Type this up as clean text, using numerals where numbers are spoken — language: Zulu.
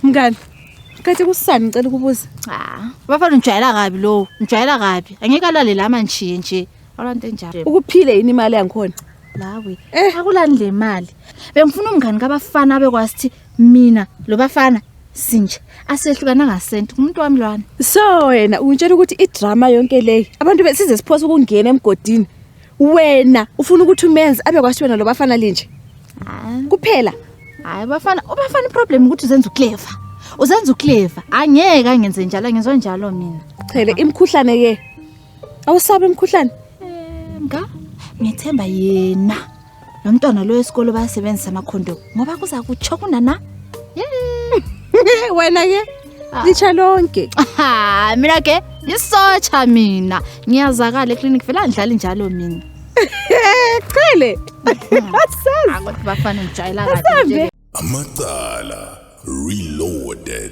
Mngani, kathi kusani ngicela ukubuza. Cha, bafana ngijwayela kabi lo, ngijwayela kabi. Angeke alale la manje nje. Awulanto enjalo. Ukuphile yini imali yangikhona? Lawe, Eh. akulani le mali. Bengifuna umngani kabafana abekwazi ukuthi mina lo bafana sinje asehlukana ngasenti umuntu wami lwana. So wena ungitshela ukuthi idrama yonke leyi abantu besize siphosa ukungena emgodini. Wena ufuna ukuthi umenze abe kwasho wena lo bafana linje. Hayi. Kuphela. Hayi bafana, ubafana iproblem ukuthi uzenza uclever. Uzenza uclever. Angeke angenze njalo, ngizwa njalo mina. Chele imkhuhlane ke. Awusabi imkhuhlane? Eh, nga ngithemba yena. Lo mntwana lo esikolo bayasebenzisa amakhondom ngoba kuza kutsho kunana. Yeah. Wena ke Ah. litsha lonke. Ha, mina ke ngisotsha mina. Ngiyazakala eclinic vele andidlali njalo mina. Chele. Asazi. Akuthi bafana ngijwayela kahle nje. Amacala Reloaded.